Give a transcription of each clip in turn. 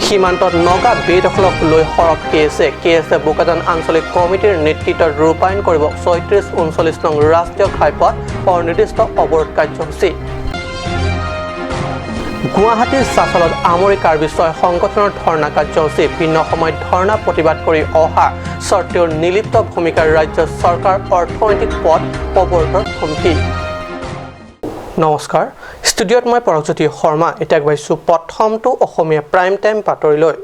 সীমান্তত নগা বেদখলক লৈ সৰব কেএছএ। কেএছএ বোকাজান আঞ্চলিক কমিটিৰ নেতৃত্বত ৰূপায়ণ কৰিব 36, 39 নং ৰাষ্ট্ৰীয় ঘাইপথ অনিৰ্দিষ্ট অৱৰোধ কাৰ্যসূচী। গুৱাহাটীৰ চাচলত আমৰি কাৰ্বি ছয় সংগঠনৰ ধৰ্ণা কাৰ্যসূচী। ভিন্ন সময়ত ধৰ্ণা প্ৰতিবাদ কৰি অহা স্বত্তেও নিৰ্লিপ্ত ভূমিকাৰ ৰাজ্য চৰকাৰ, অৰ্থনৈতিক পথ অৱৰোধৰ ধমকি। নমস্কাৰ, ষ্টুডিঅ'ত মই পৰশজ্যোতি শৰ্মা। এতিয়া আগবাঢ়িছোঁ প্ৰথমটো অসমীয়া প্ৰাইম টাইম বাতৰিলৈ।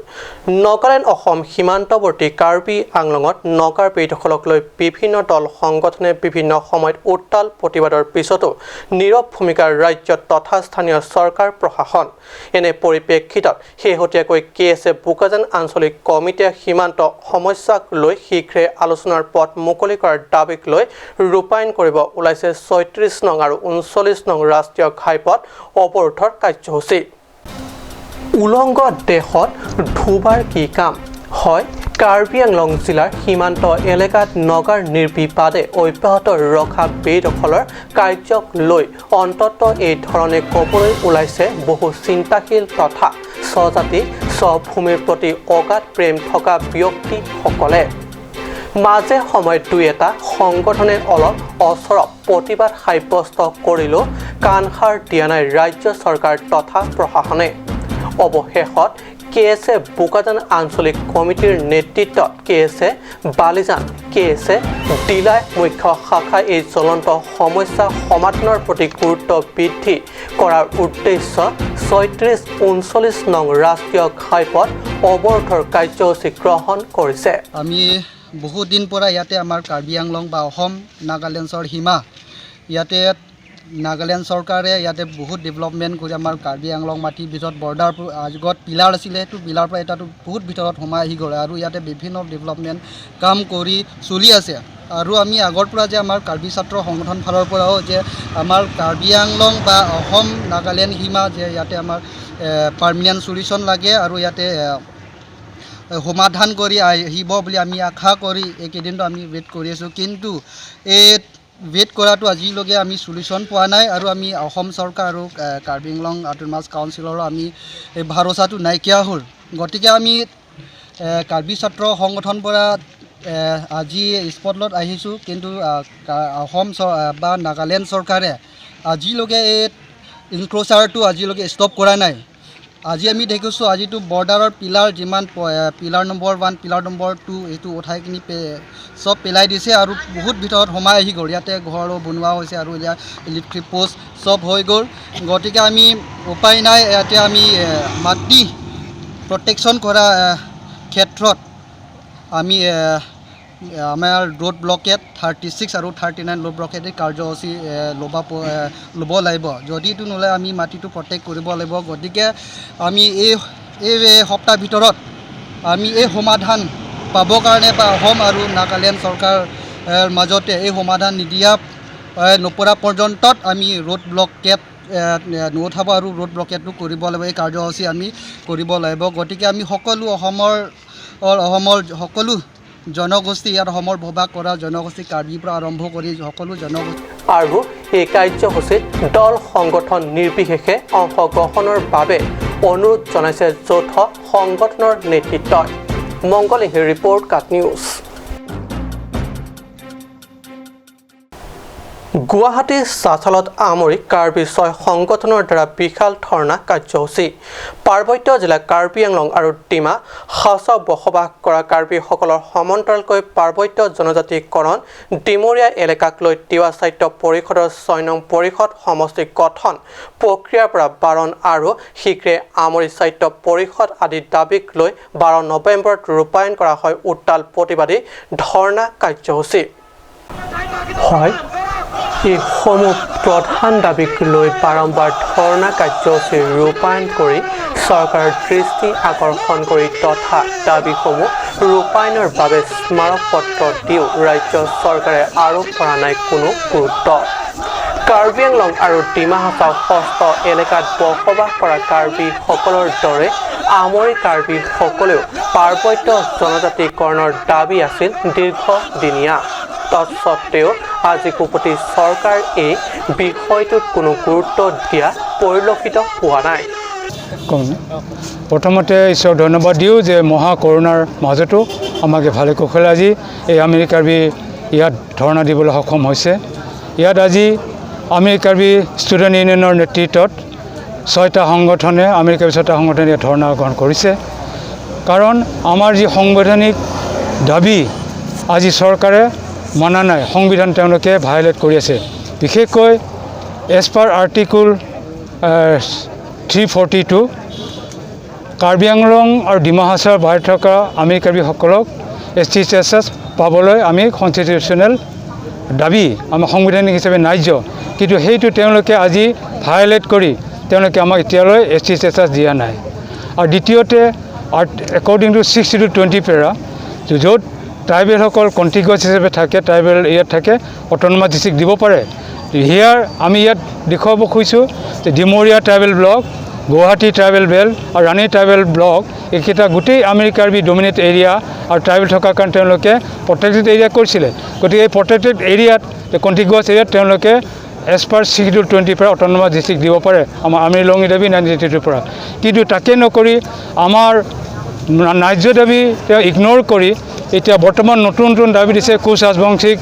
নগালেণ্ড অসম সীমান্তৱৰ্তী কাৰ্বি আংলঙত নগাৰ বেদখলক লৈ বিভিন্ন দল সংগঠনে বিভিন্ন সময়ত উত্তাল প্ৰতিবাদৰ পিছতো নীৰৱ ভূমিকাৰ ৰাজ্য তথা স্থানীয় চৰকাৰ প্ৰশাসন। এনে পৰিপ্ৰেক্ষিতত শেহতীয়াকৈ কেএছএ বোকাজান আঞ্চলিক কমিটিয়ে সীমান্ত সমস্যাক লৈ শীঘ্ৰে আলোচনাৰ পথ মুকলি কৰাৰ দাবীক লৈ ৰূপায়ণ কৰিব ওলাইছে 36 নং আৰু 39 নং ৰাষ্ট্ৰীয় ঘাইপথ অৱৰোধৰ কাৰ্যসূচী। উলংগ দেশত ধোবাৰ কি কাম হয়? কাৰ্বি আংলং জিলাৰ সীমান্ত এলেকাত নগাৰ নিৰ্বিবাদে অব্যাহত ৰখা বেদখলৰ কাৰ্যক লৈ অন্ততঃ এই ধৰণে ক'বলৈ ওলাইছে বহু চিন্তাশীল তথা স্বজাতি স্বভূমিৰ প্ৰতি অগাধ প্ৰেম থকা ব্যক্তিসকলে। মাজে সময়ত দুই এটা সংগঠনে অলপ অচৰপ প্ৰতিবাদ সাব্যস্ত কৰিলেও কাণসাৰ দিয়া নাই ৰাজ্য চৰকাৰ তথা প্ৰশাসনে। অৱশেষত কেএছএ বোকাজান আঞ্চলিক কমিটিৰ নেতৃত্বত কেএছএ বালিজান, কেএছএ ডিলাই মুখ্য শাখাই এই জ্বলন্ত সমস্যা সমাধানৰ প্ৰতি গুৰুত্ব বৃদ্ধি কৰাৰ উদ্দেশ্য 36, 39 নং ৰাষ্ট্ৰীয় ঘাইপথ অৱৰোধৰ কাৰ্যসূচী গ্ৰহণ কৰিছে। আমি বহুত দিন পৰা ইয়াতে আমাৰ কাৰ্বি আংলং বা অসম নাগালেণ্ডৰ সীমা, ইয়াতে নাগালেণ্ড চৰকাৰে ইয়াতে বহুত ডেভেলপমেণ্ট কৰি আমাৰ কাৰ্বি আংলং মাটিৰ ভিতৰত বৰ্ডাৰ আগত পিলাৰ আছিলে, সেইটো পিলাৰ পৰা এটাতো বহুত ভিতৰত সোমাই আহি গ'ল আৰু ইয়াতে বিভিন্ন ডেভেলপমেণ্ট কাম কৰি চলি আছে। আৰু আমি আগৰ পৰা যে আমাৰ কাৰ্বি ছাত্ৰ সংগঠন ফালৰ পৰাও যে আমাৰ কাৰ্বি আংলং বা অসম নাগালেণ্ড সীমা যে ইয়াতে আমাৰ পাৰ্মানেণ্ট চলিউশ্যন লাগে আৰু ইয়াতে সমাধান কৰি আহিব বুলি আমি আশা কৰি এইকেইদিনটো আমি ৱেইট কৰি আছোঁ। কিন্তু এই ৱেইট কৰাটো আজিলৈকে আমি চলিউশ্যন পোৱা নাই আৰু আমি অসম চৰকাৰ আৰু কাৰ্বি আংলং অট'নমাছ কাউন্সিলৰো আমি এই ভৰসাটো নাইকিয়া হ'ল। গতিকে আমি কাৰ্বি ছাত্ৰ সংগঠন পৰা আজি স্পটত আহিছোঁ। কিন্তু অসম বা নাগালেণ্ড চৰকাৰে আজিলৈকে এই ইনক্ৰ'চাৰটো আজিলৈকে ষ্টপ কৰা নাই। আজি আমি দেখিছোঁ, আজিতো বৰ্ডাৰৰ পিলাৰ যিমান pillar number 1, pillar number 2, এইটো উঠাই কিনি চব পেলাই দিছে আৰু বহুত ভিতৰত সোমাই আহি গ'ল। ইয়াতে ঘৰো বনোৱা হৈছে আৰু ইয়াত ইলেক্ট্ৰিক পষ্ট চব হৈ গ'ল। গতিকে আমি উপায় নাই, ইয়াতে আমি মাটি প্ৰটেকশ্যন কৰা ক্ষেত্ৰত আমি আমাৰ ৰোড ব্লকেড 36 আৰু 39 ৰোড ব্লকেড কাৰ্যসূচী ল'ব লাগিব। যদি এইটো নলয়, আমি মাটিটো প্ৰটেক্ট কৰিব লাগিব। গতিকে আমি এই এই সপ্তাহৰ ভিতৰত আমি এই সমাধান পাবৰ কাৰণে বা অসম আৰু নাগালেণ্ড চৰকাৰ মাজতে এই সমাধান নিদিয়া নপৰা পৰ্যন্তত আমি ৰোড ব্লকেড নুঠাব আৰু ৰোড ব্লকেডটো কৰিব লাগিব। এই কাৰ্যসূচী আমি কৰিব লাগিব। গতিকে আমি সকলো অসমৰ অসমৰ সকলো জনগোষ্ঠী, ইয়াত অসমৰ বসবাস কৰা জনগোষ্ঠী, কাৰ্বিৰ পৰা আৰম্ভ কৰি সকলো জনগোষ্ঠী আৰু এই কাৰ্যসূচীত দল সংগঠন নিৰ্বিশেষে অংশগ্ৰহণৰ বাবে অনুৰোধ জনাইছে যৌথ সংগঠনৰ নেতৃত্বই। মংগল ৰিপৰ্ট, কাট নিউজ। গুৱাহাটীৰ চাচালত আমৰি কাৰ্বি ছয় সংগঠনৰ দ্বাৰা বিশাল ধৰ্ণা কাৰ্যসূচী। পাৰ্বত্য জিলা কাৰ্বি আংলং আৰু ডিমা হাছাও বসবাস কৰা কাৰ্বিসকলৰ সমান্তৰালকৈ পাৰ্বত্য জনজাতিকৰণ, ডিমৰীয়া এলেকাক লৈ তিৱা স্বায়ত্ত পৰিষদৰ 6 নং পৰিষদ সমষ্টি গঠন প্ৰক্ৰিয়াৰ পৰা বাৰণ আৰু শীঘ্ৰে আমৰি স্বায়ত্ত পৰিষদ আদি দাবীক লৈ 12 নৱেম্বৰত ৰূপায়ণ কৰা হয় উত্তাল প্ৰতিবাদী ধৰ্ণা কাৰ্যসূচী। হয়, এইসমূহ প্ৰধান দাবীক লৈ বাৰম্বাৰ ধৰ্ণা কাৰ্যসূচী ৰূপায়ণ কৰি চৰকাৰৰ দৃষ্টি আকৰ্ষণ কৰি তথা দাবীসমূহ ৰূপায়ণৰ বাবে স্মাৰক পত্ৰ দিও ৰাজ্য চৰকাৰে আৰোপ কৰা নাই কোনো গুৰুত্ব। কাৰ্বি আংলং আৰু ডিমা হাছাও ষষ্ঠ এলেকাত বসবাস কৰা কাৰ্বিসকলৰ দৰে আমৰি কাৰ্বিসকলেও পাৰ্বত্য জনজাতিকৰণৰ দাবী আছিল দীৰ্ঘদিনীয়া। তৎসত্ত্বেও আজিকোপতি চৰকাৰ এই বিষয়টোত কোনো গুৰুত্ব দিয়া পৰিলক্ষিত হোৱা নাই। প্ৰথমতে ঈশ্বৰক ধন্যবাদ দিওঁ যে মহা কৰোণাৰ মাজতো আমাক ভালে কুশলে আজি এই আমিৰি কাৰ্বি ইয়াত ধৰ্ণা দিবলৈ সক্ষম হৈছে। ইয়াত আজি আমিৰি কাৰ্বি ষ্টুডেণ্ট ইউনিয়নৰ নেতৃত্বত ছয়টা সংগঠনে, আমিৰি কাৰ্বি ছয়টা সংগঠনে ইয়াত ধৰ্ণা গ্ৰহণ কৰিছে। কাৰণ আমাৰ যি সাংবিধানিক দাবী, আজি চৰকাৰে মনা নাই। সংবিধান তেওঁলোকে ভায়লেট কৰি আছে। বিশেষকৈ as per Article 342, Karbi Anglong আৰু ডিমা হাছাওৰ বাহিৰত থকা আমিৰি কাৰ্বিসকলক এছ টি ষ্টেটাছ পাবলৈ আমি কনষ্টিটিউশ্যনেল দাবী, আমাৰ সাংবিধানিক হিচাপে ন্যায্য। কিন্তু সেইটো তেওঁলোকে আজি ভায়লেট কৰি তেওঁলোকে আমাক এতিয়ালৈ এছ টি ষ্টেটাছ দিয়া নাই। আৰু দ্বিতীয়তে, according to 62 20 para, য'ত ট্ৰাইবেলসকল কণ্টিগুৱাছ হিচাপে থাকে, ট্ৰাইবেল এৰিয়াত থাকে, অট'নমাছ ডিষ্ট্ৰিক্ট দিব পাৰে। হিয়াৰ আমি ইয়াত দেখুৱাব খুজিছোঁ যে Dimoria tribal block, Guwahati tribal belt আৰু ৰাণী ট্ৰাইবেল ব্লক, এইকেইটা গোটেই আমিৰি কাৰ্বি ডমিনেট এৰিয়া আৰু ট্ৰাইবেল থকাৰ কাৰণে তেওঁলোকে প্ৰটেক্টেড এৰিয়া কৰিছিলে। গতিকে এই প্ৰটেক্টেড এৰিয়াত, কণ্টিগুৱাছ এৰিয়াত তেওঁলোকে এজ পাৰ 62 20ৰ পৰা অট'নমাছ ডিষ্ট্ৰিক্ট দিব পাৰে, আমাৰ আমিৰি লঙি দাবী 1982ৰ পৰা। কিন্তু তাকে নকৰি আমাৰ ন্যায্য দাবী তেওঁ ইগন'ৰ কৰি এতিয়া বৰ্তমান নতুন নতুন দাবী দিছে। কোচ ৰাজবংশীক,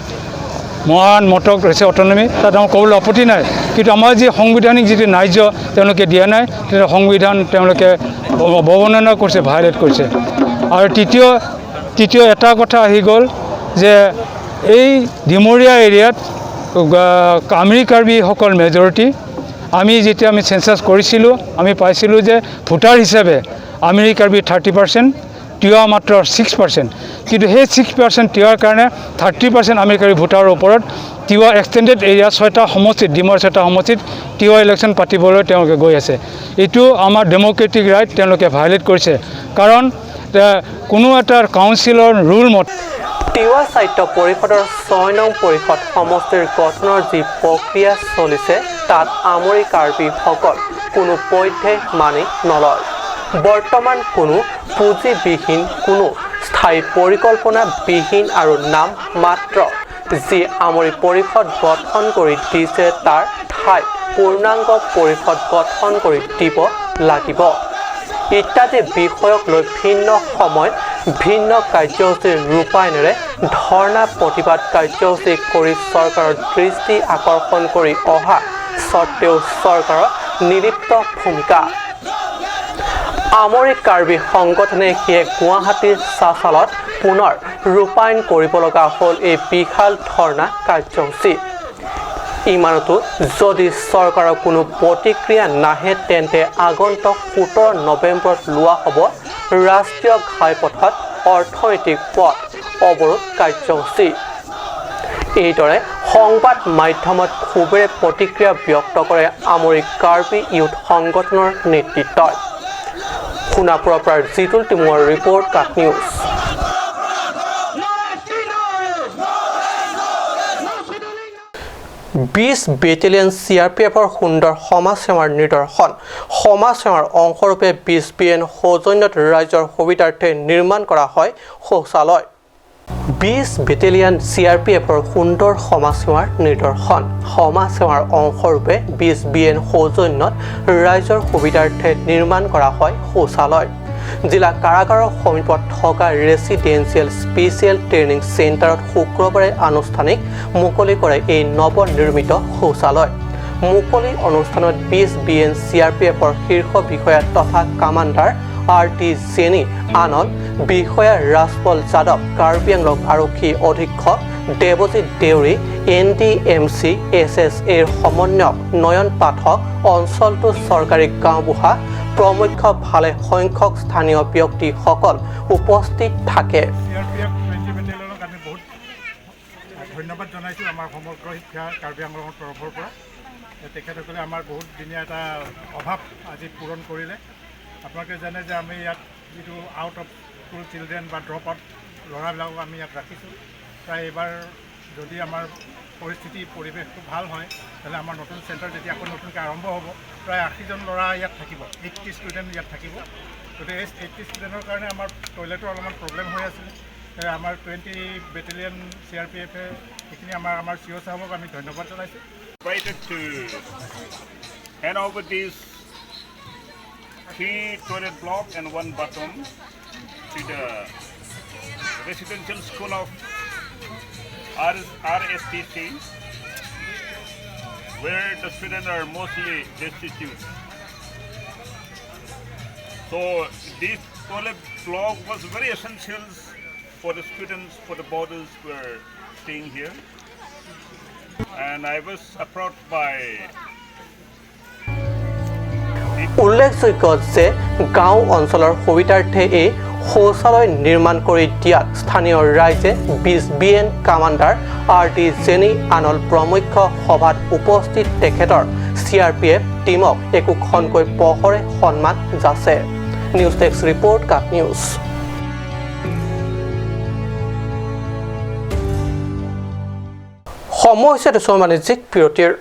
মৰাণ, মটক হৈছে অট'নমি, তাত আমাৰ ক'বলৈ আপত্তি নাই। কিন্তু আমাৰ যি সাংবিধানিক যিটো ন্যায্য, তেওঁলোকে দিয়া নাই। তেতিয়া সংবিধান তেওঁলোকে অৱমাননা কৰিছে, ভায়লেট কৰিছে। আৰু তৃতীয় এটা কথা আহি গ'ল যে এই ডিমৰীয়া এৰিয়াত আমিৰি কাৰ্বিসকল মেজৰিটি। আমি যেতিয়া আমি চেঞ্চাছ কৰিছিলোঁ, আমি পাইছিলোঁ যে ভোটাৰ হিচাপে আমিৰি কাৰ্বি 30%, তিৱা মাত্ৰ 6%। কিন্তু সেই 6% তিৱাৰ কাৰণে 30% আমিৰি কাৰ্বি ভোটাৰৰ ওপৰত তিৱা এক্সটেণ্ডেড এৰিয়া ছয়টা সমষ্টিত, ডিমৌৰ ছয়টা সমষ্টিত তিৱা ইলেকশ্যন পাতিবলৈ তেওঁলোকে গৈ আছে। এইটো আমাৰ ডেম'ক্ৰেটিক ৰাইট তেওঁলোকে ভায়লেট কৰিছে। কাৰণ কোনো এটা কাউন্সিলৰ ৰুল মতে তিৱা সাহিত্য পৰিষদৰ 6 নং পৰিষদ সমষ্টিৰ গঠনৰ যি প্ৰক্ৰিয়া চলিছে, তাত আমৰি কাৰ্বিসকল কোনো পধ্যে মানি নলয়। বৰ্তমান কোনো পুঁজিবিহীন, কোনো স্থায়ী পৰিকল্পনাবিহীন আৰু নাম মাত্ৰ যি আমৰি পৰিষদ গঠন কৰি দিছে, তাৰ ঠাইত পূৰ্ণাংগ পৰিষদ গঠন কৰি দিব লাগিব ইত্যাদি বিষয়ক লৈ ভিন্ন সময়ত ভিন্ন কাৰ্যসূচীৰ ৰূপায়ণেৰে ধৰ্ণা, প্ৰতিবাদ কাৰ্যসূচী কৰি চৰকাৰৰ দৃষ্টি আকৰ্ষণ কৰি অহা স্বত্তেও চৰকাৰৰ নিৰ্লিপ্ত ভূমিকা। আমৰি কাৰ্বি সংগঠনে সেয়ে গুৱাহাটীৰ চাচালত পুনৰ ৰূপায়ণ কৰিব লগা হ'ল এই বিশাল ধৰ্ণা কাৰ্যসূচী। ইমানতো যদি চৰকাৰৰ কোনো প্ৰতিক্ৰিয়া নাহে, তেন্তে আগন্তুক 17 নৱেম্বৰত লোৱা হ'ব ৰাষ্ট্ৰীয় ঘাইপথত অৰ্থনৈতিক পথ অৱৰোধ কাৰ্যসূচী। এইদৰে সংবাদ মাধ্যমত ক্ষোভেৰে প্ৰতিক্ৰিয়া ব্যক্ত কৰে আমৰি কাৰ্বি ইউথ সংগঠনৰ নেতৃত্বই। সোণাপুৰৰ পৰা জিতুল তিমুঙৰ ৰিপৰ্ট, কাট নিউজ। 20 বেটেলিয়ন চিআৰপিএফৰ সুন্দৰ সমাজ সেৱাৰ নিদৰ্শন। সমাজ সেৱাৰ অংশৰূপে 20 বিএন সৌজন্যত ৰাইজৰ সুবিধাৰ্থে নিৰ্মাণ কৰা হয় শৌচালয়। 20 বেটেলিয়ন চিআৰপিএফৰ সুন্দৰ সমাজ সেৱাৰ নিদৰ্শন। সমাজ সেৱাৰ অংশৰূপে 20 বিএন সৌজন্যত ৰাইজৰ সুবিধাৰ্থে নিৰ্মাণ কৰা হয় শৌচালয়। জিলা কাৰাগাৰৰ সমীপত থকা ৰেচিডেঞ্চিয়েল স্পেচিয়েল ট্ৰেইনিং চেণ্টাৰত শুক্ৰবাৰে আনুষ্ঠানিক মুকলি কৰে এই নৱনিৰ্মিত শৌচালয়। মুকলি অনুষ্ঠানত 20 বিএন চিআৰপিএফৰ শীৰ্ষ বিষয়া তথা কামাণ্ডাৰ আৰ টি জেনী, আনল বিষয়া ৰাজপল যাদৱ, কাৰ্বি আংলং আৰক্ষী অধীক্ষক Debajit Deori, N D M C S S এৰ সমন্বয়ক নয়ন পাঠক, অঞ্চলটোৰ চৰকাৰী গাঁওবুঢ়া প্ৰমুখ্য ভালে সংখ্যক স্থানীয় ব্যক্তিসকল উপস্থিত থাকে। চিআৰপিএফ 20 বেটেলিয়নক আমি বহুত ধন্যবাদ জনাইছোঁ আমাৰ সমগ্ৰ শিক্ষা কাৰ্বি আংলঙৰ তৰফৰ পৰা। তেখেতসকলে আমাৰ বহুত দিনীয়া এটা অভাৱ আজি পূৰণ কৰিলে। আপোনালোকে জানে যে আমি ইয়াত যিটো আউট অফ স্কুল চিলড্ৰেন বা ড্ৰপ আউট ল'ৰাবিলাকক আমি ইয়াত ৰাখিছোঁ। প্ৰায় এইবাৰ যদি আমাৰ পৰিস্থিতি পৰিৱেশটো ভাল হয়, তেতিয়াহ'লে আমাৰ নতুন চেণ্টাৰ যেতিয়া আকৌ নতুনকৈ আৰম্ভ হ'ব, প্ৰায় 80জন ল'ৰা ইয়াত থাকিব, 80 ষ্টুডেণ্ট ইয়াত থাকিব। গতিকে এই 80 ষ্টুডেণ্টৰ কাৰণে আমাৰ টয়লেটৰ অলপমান প্ৰব্লেম হৈ আছিলে। আমাৰ 20 বেটেলিয়ন চিআৰপিএফে সেইখিনি আমাৰ চি অ' চাহাবক আমি ধন্যবাদ জনাইছোঁ। Invited to hand over this Three toilet block and one bathroom to the residential school of RSTC, where the students are mostly destitute. So this toilet block was very essential for the students, for the boarders who are staying here. And I was approached by উল্লেখযোগ্য যে গাঁও অঞ্চলৰ সুবিধাৰ্থে এই শৌচালয় নিৰ্মাণ কৰি দিয়াত স্থানীয় ৰাইজে 20 বিএন কামাণ্ডাৰ আৰ ডি জেনী আনল প্ৰমুখ্য সভাত উপস্থিত তেখেতৰ চিআৰপিএফ টীমক একোখনকৈ পহৰে সন্মান যাচে। নিউজ ডেস্ক ৰিপৰ্ট, কাট নিউজ। সময় হৈছে দুছৰ বাণিজ্যিক বিৰতিৰ।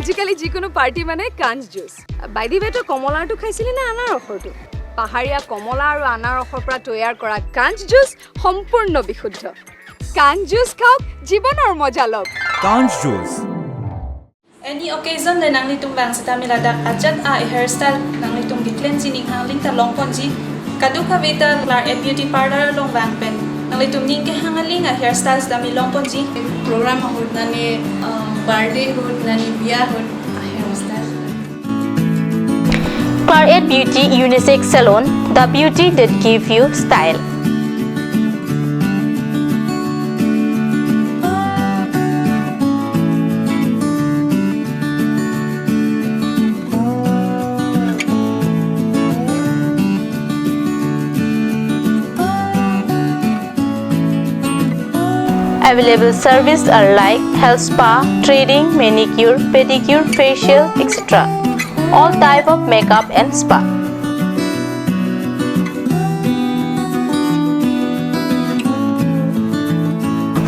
আজিকালি যিকোনো পাৰ্টি মানে কাঞ্চ জুচ। বাই the ৱে, তই কমলাৰটো খাইছিলি নে আনাৰসৰটো? পাহাৰীয়া কমলা আৰু আনাৰসৰ পৰা তৈয়াৰ কৰা কাঞ্চ জুচ সম্পূৰ্ণ বিশুদ্ধ। কাঞ্চ জুচ খাওক, জীৱনৰ মজা লওক। Conch Juice. Any occasion le nang litum bang sa tami ladak ajat a hairstyle nang litum gi cleansing hang ling ta long pon ji kadu khavita lar a beauty parlor long bang pen nang litum ning ke hangaling a hairstyles dami long pon ji. Programme হুত নানি birthday হুত নানি বিয়া হুত hairstyle. Claret Beauty Unisex Salon, the beauty that give you style. Available services are like health spa, threading, manicure, pedicure, facial, etc. All type of makeup and spa.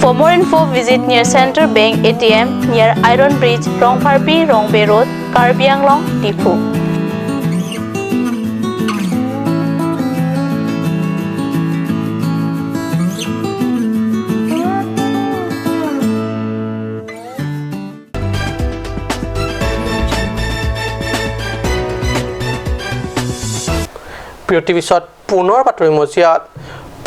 For more info, visit near Central Bank ATM near Iron Bridge, Rongpharpi, Rongbe Road, Karbi Anglong, Diphu. বিৰতিৰ পিছত পুনৰ বাতৰি মজিয়াত।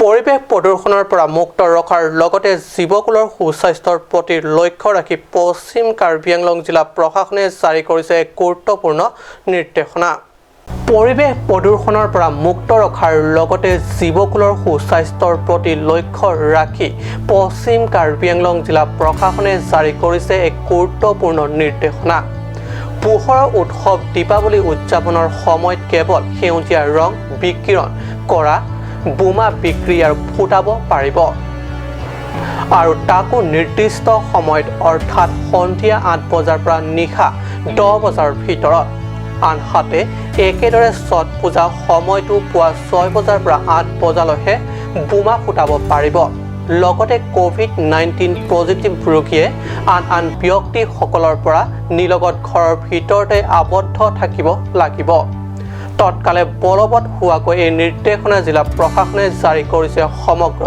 পৰিৱেশ প্ৰদূষণৰ পৰা মুক্ত ৰখাৰ লগতে জীৱকুলৰ সুস্বাস্থ্যৰ প্ৰতি লক্ষ্য ৰাখি পশ্চিম কাৰ্বি আংলং জিলা প্ৰশাসনে জাৰি কৰিছে এক গুৰুত্বপূৰ্ণ নিৰ্দেশনা। পৰিৱেশ প্ৰদূষণৰ পৰা মুক্ত ৰখাৰ লগতে জীৱকুলৰ সুস্বাস্থ্যৰ প্ৰতি লক্ষ্য ৰাখি পশ্চিম কাৰ্বি আংলং জিলা প্ৰশাসনে জাৰি কৰিছে এক গুৰুত্বপূৰ্ণ নিৰ্দেশনা। পোহৰৰ উৎসৱ দীপাৱলী উদযাপনৰ সময়ত কেৱল সেউজীয়া ৰং বিকিৰণ কৰা বোমা বিক্ৰী আৰু ফুটাব পাৰিব আৰু তাকো নিৰ্দিষ্ট সময়ত, অৰ্থাৎ সন্ধিয়া 8 বজাৰ পৰা নিশা 10 বজাৰ ভিতৰত। আনহাতে একেদৰে ছট পূজা সময়টো পুৱা 6 বজাৰ পৰা 8 বজালৈহে বোমা ফুটাব পাৰিব। লগতে ক'ভিড-19 পজিটিভ ৰোগীয়ে আন আন ব্যক্তিসকলৰ পৰা নিলগত ঘৰৰ ভিতৰতে আবদ্ধ থাকিব লাগিব। তৎকালে বলবৎ হোৱাকৈ এই নিৰ্দেশনা জিলা প্ৰশাসনে জাৰি কৰিছে সমগ্ৰ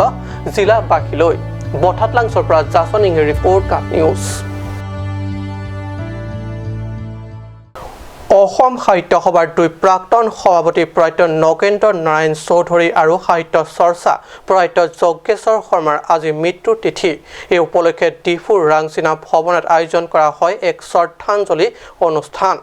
জিলাবাসীলৈ। বঠাতলাংছৰ পৰা জাছন ইংহিৰ ৰিপৰ্ট, কাট নিউজ। অসম সাহিত্য সভাৰ দুই প্ৰাক্তন সভাপতি প্ৰয়াত নগেন্দ্ৰ নাৰায়ণ চৌধুৰী আৰু সাহিত্য চৰ্চা প্ৰয়াত যজ্ঞেশ্বৰ শৰ্মাৰ আজি মৃত্যু তিথি। এই উপলক্ষে ডিফুৰ ৰাংচিনা ভৱনত আয়োজন কৰা হয় এক শ্ৰদ্ধাঞ্জলি অনুষ্ঠান।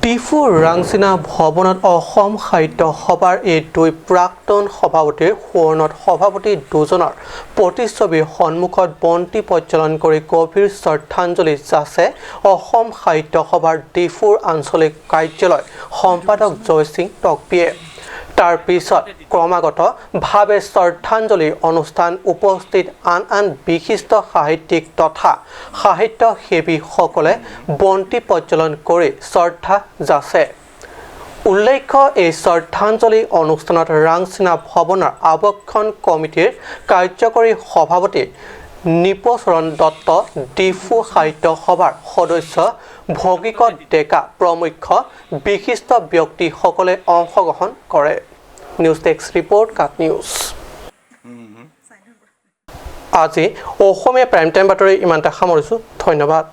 ডিফু ৰাংচিনা ভৱনত অসম সাহিত্য সভাৰ এই দুই প্ৰাক্তন সভাপতিৰ সোঁৱৰণত সভাপতি দুজনৰ প্ৰতিচ্ছবিৰ সন্মুখত বন্তি প্ৰজ্বলন কৰি গভীৰ শ্ৰদ্ধাঞ্জলি যাচে অসম সাহিত্য সভাৰ ডিফুৰ আঞ্চলিক কাৰ্যালয় সম্পাদক জয়সিং টকবিয়ে। তাৰ পিছত ক্ৰমাগতভাৱে শ্ৰদ্ধাঞ্জলি অনুষ্ঠান উপস্থিত আন আন বিশিষ্ট সাহিত্যিক তথা সাহিত্যসেৱীসকলে বন্তি প্ৰজ্বলন কৰি শ্ৰদ্ধা যাচে। উল্লেখ্য, এই শ্ৰদ্ধাঞ্জলি অনুষ্ঠানত ৰাংচিনা ভৱনৰ আবক্ষণ কমিটিৰ কাৰ্যকৰী সভাপতি নৃপচৰণ দত্ত, ডিফু সাহিত্য সভাৰ সদস্য ভগীৰত ডেকা প্ৰমুখ্য বিশিষ্ট ব্যক্তিসকলে অংশগ্ৰহণ কৰে। নিউজ ডেস্ক ৰিপৰ্ট, কাট নিউজ। আজি অসমীয়া প্ৰাইম টাইম বাতৰি ইমানতে সামৰিছোঁ। ধন্যবাদ।